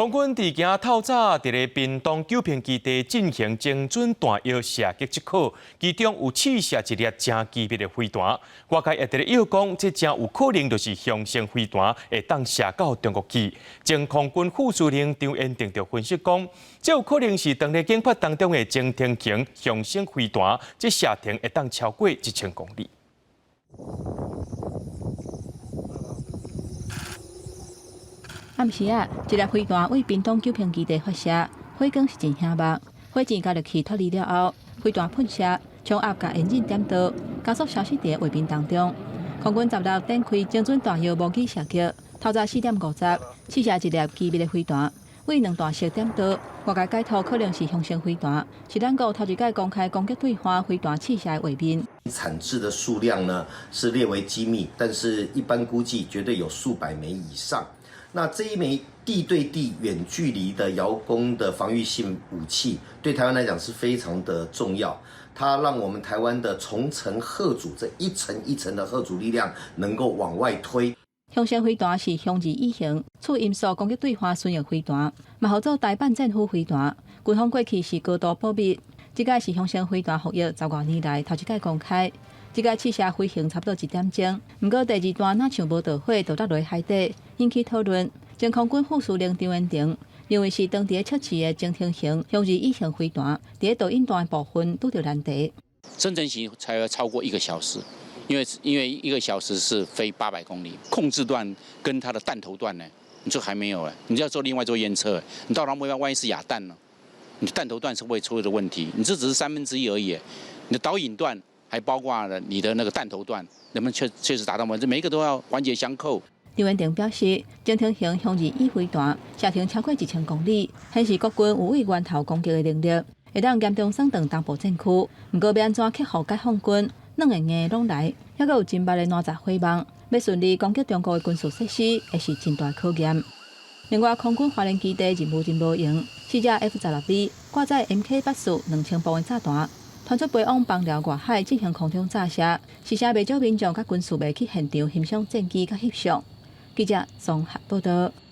空軍佇今透早佇咧屏東九評基地進行精準彈藥射擊測考，其中有試射一粒誠機密的飛彈。外界也佇咧臆講，這誠有可能就是雄昇飛彈，會當射到中國去。前空軍副司令張延定就分析講，這有可能是當咧研發當中的潛艇型雄昇飛彈，這射程會當超過1000公里。暗時仔，一粒飛彈對屏東九評基地發射，火光是真顯目。火箭加熱器脫離了後，飛彈噴射，衝壓共引擎點著，加速消失佇畫面當中。空軍十六展開精準彈藥模擬射擊，透早4點50，試射一粒機密的飛彈，對兩段式點著，外界解讀可能是雄昇飛彈，是咱國頭一擺公開攻擊對岸飛彈試射的畫面。產製的數量呢是列為機密，但是一般估計絕對有數百枚以上。那這一枚地對地遠距離的遙攻的防禦性武器，對台灣來講是非常的重要。它讓我們台灣的重層嚇阻，這一層一層的嚇阻力量能夠往外推。雄昇飛彈是雄二乙型次音速攻擊對岸巡弋飛彈，嘛號做台版戰斧飛彈。軍方過去是高度保密，這擺是雄昇飛彈服役十外年來頭一擺公開。這擺試射飛行差不多一點鐘，毋過第二彈若像無著火，就落佇海底，引起討論。前空軍副司令張延定認為是當佇咧測試的潛艇型雄二乙型飛彈，佇咧導引彈的部分拄著難題。真正型才要超過一個小時，因為一個小時是飛800公里，控制段跟它的彈頭段呢，你這還沒有啊，你就要做另外做驗測，你到達目標萬一是啞彈呢？你彈頭段是會出的問題，你這只是1/3而已，你的導引段還包括了你的那個彈頭段，能不能確實達到嗎？這每一個都要環節相扣。張延定表示，潛艇型雄二乙飛彈射程超過1000公里，顯示國軍有對源頭攻擊的能力，會當嚴重損斷東部戰區。毋過欲按怎克服解放軍軟的硬攏來，猶閣有真密的哪吒火網，欲順利攻擊中國的軍事設施，會是真大考驗。另外，空軍花蓮基地任務真無閒，四架 F-16V 掛載 MK 842000磅的炸彈，傳出飛往枋寮外海進行空中炸射，時時袂少民眾佮軍事迷去現場欣賞戰機佮翕相。記者綜合報道。